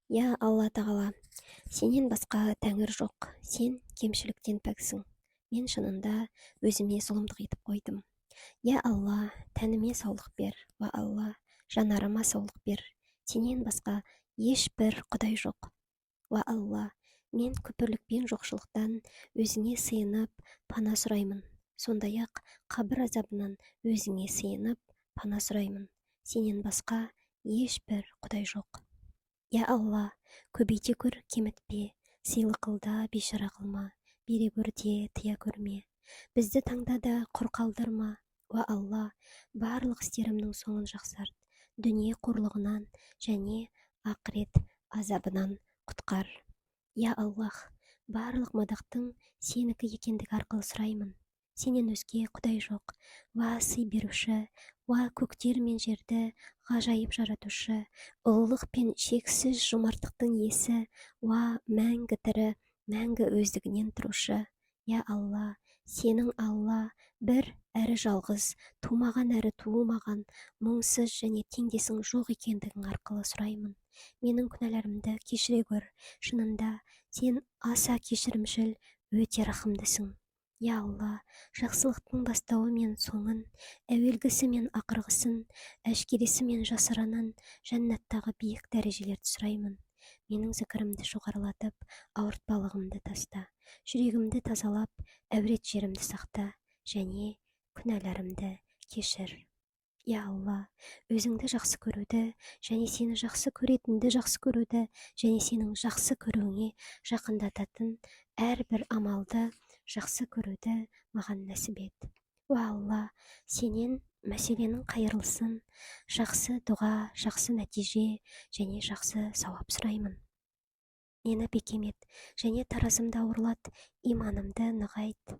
Я Алла Тағала, Сенен басқа тәңір жоқ, Сен кемшіліктен пәксің. Мен шынында өзіме зұлымдық етіп қойдым. Я Алла, тәніме саулық бер. Уа Алла, жанарыма саулық бер. Сенен басқа ешбір құдай жоқ. Уа Алла, мен күпірлік пен жоқшылықтан Өзіңе сыйынып, пана сұраймын. Сондай-ақ қабір азабынан Өзіңе сыйынып, пана сұраймын. Сенен басқа ешбір құдай жоқ. Я Алла, көбейте көр, кемітпе, сыйлы қыл да, бейшара қылма, бере көр де, тыя көрме. Бізді таңда да, құр қалдырма. Уа Алла, барлық істерімнің соңын жақсарт, дүние қорлығынан және ақырет азабынан құтқар. Я Аллах, барлық мадақтың Сенікі екендігі арқылы сұраймын. Сенен өзге құдай жоқ. Уа сый беруші, уа көктер мен жерді ғажайып жаратушы, ұлылық пен шексіз жомарттықтың иесі, уа мәңгі тірі, мәңгі өздігінен тұрушы. Я Алла, Сенің Алла, бір әрі жалғыз, тумаған әрі туылмаған, мұңсыз және теңдесің жоқ екендігің арқылы сұраймын. Менің күнәларымды кешіре көр. Шынында, Сен аса кешірімшіл, өте рахымдысың. Я Алла, жақсылықтың бастауы мен соңын, әуелгісі мен ақырғысын, әшкересі мен жасырынын, жәннаттағы биік дәрежелерді сұраймын. Менің зікірімді жоғарылатып, ауыртпалығымды таста, жүрегімді тазалап, әурет жерімді сақта және күнәларымды кешір. Я Алла, Өзіңді жақсы көруді және Сені жақсы көретінді жақсы көруді және Сенің жақсы көруіңе жақындататын әрбір амалды жақсы көруді маған нәсіп ет. Уа Алла, Сенен мәселенің қайырлысын, жақсы дұға, жақсы нәтиже және жақсы сауап сұраймын. Мені бекем ет және таразымды ауырлат, иманымды нығайт.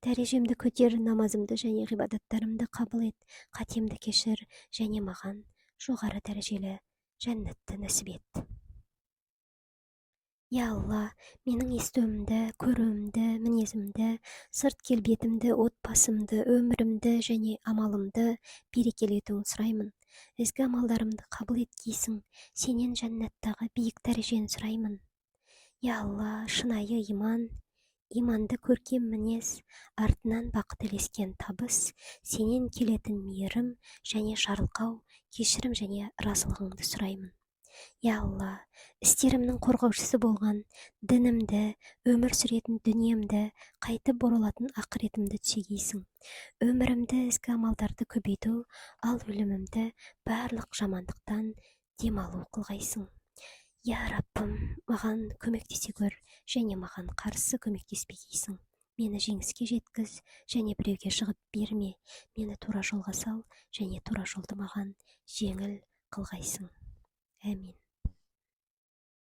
Дәрежемді көтер, намазымды және ғибадаттарымды қабыл ет, қатемді кешір және маған жоғары дәрежелі жәннатты нәсіп ет. Я Алла, менің естуімді, көруімді, мінезімді, сырт келбетімді, отбасымды, өмірімді және амалымды берекелі етуін сұраймын. Ізгі амалдарымды қабыл еткейсің. Сенен жәннаттағы биік дәрежені сұраймын. Я Алла, шынайы иман, иманды көркем мінез, артынан бақыт ілескен табыс, Сенен келетін мейірім және жарылқау, кешірім және разылығыңды сұраймын. Я Алла, істерімнің қорғаушысы болған дінімді, өмір сүретін дүниемді, қайтып оралатын ақыретімді түзегейсің. Өмірімді ізгі амалдарды көбейту, ал өлімімді барлық жамандықтан демалу қылғайсың. Я Раббым, маған көмектесе көр және маған қарсы көмектеспегейсің. Мені жеңіске жеткіз және біреуге жығып берме. Мені тура жолға сал және тура жолды маған жеңіл қылғайсың. Әмин.